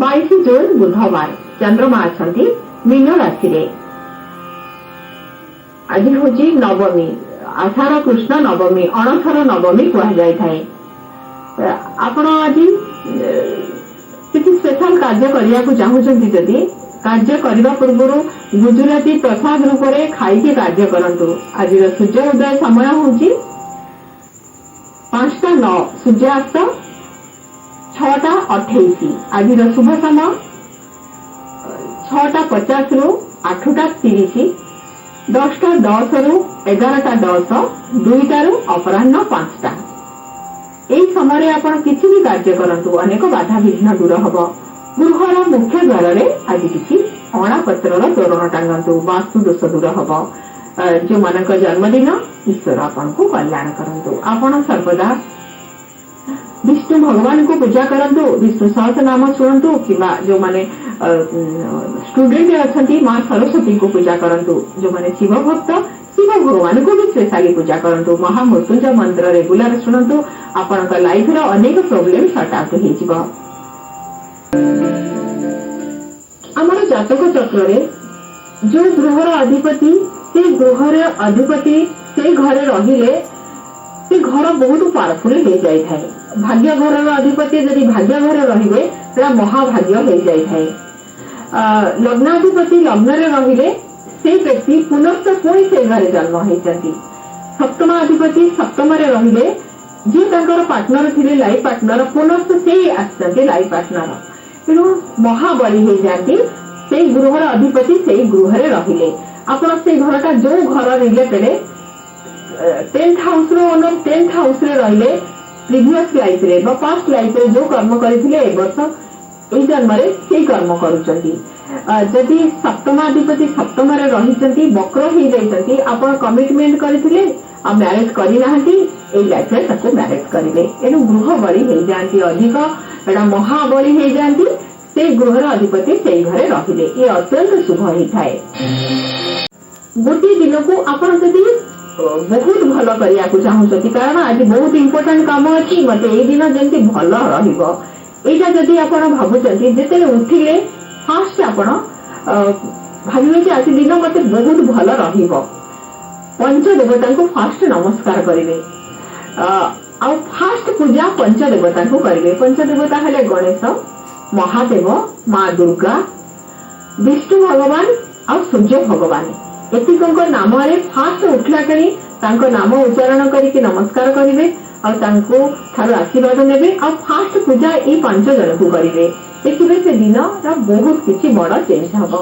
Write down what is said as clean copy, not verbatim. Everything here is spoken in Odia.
22 ଜୁନ ବୁଧବାର, ଚନ୍ଦ୍ରମା ଅଛନ୍ତି ମୀନ ରାଶିରେ। ଆଜି ହଉଛି ନବମୀ, ଆଷାଢ କୃଷ୍ଣ ନବମୀ, ଅଣସର ନବମୀ କୁହାଯାଇଥାଏ। ଆପଣ ଆଜି କିଛି ସ୍ପେଶାଲ କାର୍ଯ୍ୟ କରିବାକୁ ଚାହୁଁଛନ୍ତି ଯଦି, କାର୍ଯ୍ୟ କରିବା ପୂର୍ବରୁ ଗୁଜୁରାତି ପ୍ରସାଦ ରୂପରେ ଖାଇକି କାର୍ଯ୍ୟ କରନ୍ତୁ। ଆଜିର ସୂର୍ଯ୍ୟ ଉଦୟ ସମୟ ହଉଛି 5ଟା 9, ସୂର୍ଯ୍ୟାସ୍ତ 6ଟା 28। ଆଜିର ଶୁଭ ସମୟ 6ଟା 50ରୁ 8ଟା 30, 10ଟା 10ରୁ 11ଟା 10, 2ଟାରୁ ଅପରାହ୍ନ 5ଟା। ଏଇ ସମୟରେ ଆପଣ କିଛି ବି କାର୍ଯ୍ୟ କରନ୍ତୁ, ଅନେକ ବାଧାବିଘ୍ନ ଦୂର ହବ। ଗୃହର ମୁଖ୍ୟ ଦ୍ୱାରରେ ଆଜି କିଛି ଅଁଳା ପତ୍ରର ତୋରଣ ଟାଙ୍ଗନ୍ତୁ, ବାସ୍ତୁ ଦୋଷ ଦୂର ହବ। ଯେଉଁମାନଙ୍କ ଜନ୍ମଦିନ, ଈଶ୍ୱର ଆପଣଙ୍କୁ କଲ୍ୟାଣ କରନ୍ତୁ। ଆପଣ ସର୍ବଦା ବିଷ୍ଣୁ ଭଗବାନଙ୍କୁ ପୂଜା କରନ୍ତୁ, ବିଷ୍ଣୁ ସହସ୍ର ନାମ ଶୁଣନ୍ତୁ କିମ୍ବା ଯେଉଁମାନେ ଷ୍ଟୁଡେଣ୍ଟ ଅଛନ୍ତି, ମା ସରସ୍ୱତୀଙ୍କୁ ପୂଜା କରନ୍ତୁ। ଯେଉଁମାନେ ଶିବ ଭକ୍ତ, ଶିବ ଭଗବାନଙ୍କୁ ବି ସ୍ପେଶାଲି ପୂଜା କରନ୍ତୁ। ମହାମୃତ୍ୟୁଞ୍ଜୟ ମନ୍ତ୍ର ରେଗୁଲାର ଶୁଣନ୍ତୁ, ଆପଣଙ୍କ ଲାଇଫର ଅନେକ ପ୍ରୋବ୍ଲେମ ସର୍ଟ ଆଉଟ ହେଇଯିବ। ଆମର ଜାତକ ଚକ୍ରରେ ଯୋଉ ଗୃହର ଅଧିପତି, ସେଇ ଗୃହର ଅଧିପତି ସେଇ ଘରେ ରହିଲେ ସେ ଘର ବହୁତ ପାୱାରଫୁଲ ହେଇଯାଇଥାଏ। ଭାଗ୍ୟ ଘରର ଅଧିପତି ଯଦି ଭାଗ୍ୟ ଘରେ ରହିବେ, ସେଟା ମହାଭାଗ୍ୟ ହେଇଯାଇଥାଏ। ଲଗ୍ନାଧିପତି ଲଗ୍ନରେ ରହିଲେ ସେଇ ବ୍ୟକ୍ତି ପୁନଶ୍ଚ ପୁଣି ସେଇ ଘରେ ଜନ୍ମ ହେଇଛନ୍ତି। ସପ୍ତମାଧିପତି ସପ୍ତମରେ ରହିଲେ ଯିଏ ତାଙ୍କର ପାର୍ଟନର ଥିଲେ, ଲାଇଫ ପାର୍ଟନର, ପୁନଶ୍ଚ ସେଇ ଆସିଛନ୍ତି ଲାଇଫ ପାର୍ଟନର। ତେଣୁ ମହାବଳୀ ହେଇଯାନ୍ତି ସେଇ ଗୃହର ଅଧିପତି ସେଇ ଗୃହରେ ରହିଲେ। ଆପଣ ସେଇ ଘରଟା ଯୋଉ ଘର ରିଲେଟେଡ, 10th house ର ଓନର 10th ହାଉସରେ ରହିଲେ, ପ୍ରିଭିୟସ ଲାଇଫରେ ବା ପାଷ୍ଟ ଲାଇଫରେ ଯୋଉ କର୍ମ କରିଥିଲେ, ଏ ବର୍ଷ ଏଇ ଜନ୍ମରେ ସେଇ କର୍ମ କରୁଛନ୍ତି। ଯଦି ସପ୍ତମାଧିପତି ସପ୍ତମରେ ରହିଛନ୍ତି, ବକ୍ର ହେଇଯାଇଛନ୍ତି, ଆପଣ କମିଟମେଣ୍ଟ କରିଥିଲେ ଆଉ ମ୍ୟାରେଜ କରିନାହାନ୍ତି, ଏଇ ଲାଇଫରେ ତାକୁ ମ୍ୟାରେଜ କରିବେ। ଏଣୁ ଗୃହ ବଳି ହେଇଯାଆନ୍ତି ଅଧିକ, ଏଟା ମହାବଳି ହେଇଯାଆନ୍ତି ସେଇ ଗୃହର ଅଧିପତି ସେଇ ଘରେ ରହିଲେ। ଇଏ ଅତ୍ୟନ୍ତ ଶୁଭ ହେଇଥାଏ। ଗୋଟିଏ ଦିନକୁ ଆପଣ ଯଦି ବହୁତ ଭଲ କରିବାକୁ ଚାହୁଁଛନ୍ତି, କାରଣ ଆଜି ବହୁତ ଇମ୍ପୋର୍ଟାଣ୍ଟ କାମ ଅଛି, ମତେ ଏଇ ଦିନ ଯେମିତି ଭଲ ରହିବ, ଏଇଟା ଯଦି ଆପଣ ଭାବୁଛନ୍ତି, ଯେତେବେଳେ ଉଠିଲେ ଫାଷ୍ଟ ଆପଣ ଭାବିବେ ଯେ ଆଜି ଦିନ ମତେ ବହୁତ ଭଲ ରହିବ, ପଞ୍ଚଦେବତାଙ୍କୁ ଫାଷ୍ଟ ନମସ୍କାର କରିବେ। ଆଉ ଫାଷ୍ଟ ପୂଜା ପଞ୍ଚଦେବତାଙ୍କୁ କରିବେ। ପଞ୍ଚଦେବତା ହେଲେ ଗଣେଶ, ମହାଦେବ, ମା ଦୁର୍ଗା, ବିଷ୍ଣୁ ଭଗବାନ ଆଉ ସୂର୍ଯ୍ୟ ଭଗବାନ। ଏତିକଙ୍କ ନାମରେ ଫାଷ୍ଟ ଉଠିଲା କ୍ଷଣି ତାଙ୍କ ନାମ ଉଚ୍ଚାରଣ କରିକି ନମସ୍କାର କରିବେ ଆଉ ତାଙ୍କୁ ଠାରୁ ଆଶୀର୍ବାଦ ନେବେ। ଆଉ ଫାଷ୍ଟ ପୂଜା ଏଇ ପାଞ୍ଚ ଜଣଙ୍କୁ କରିବେ, ଦେଖିବେ ସେ ଦିନର ବହୁତ କିଛି ବଡ ଚେଞ୍ଜ ହବ।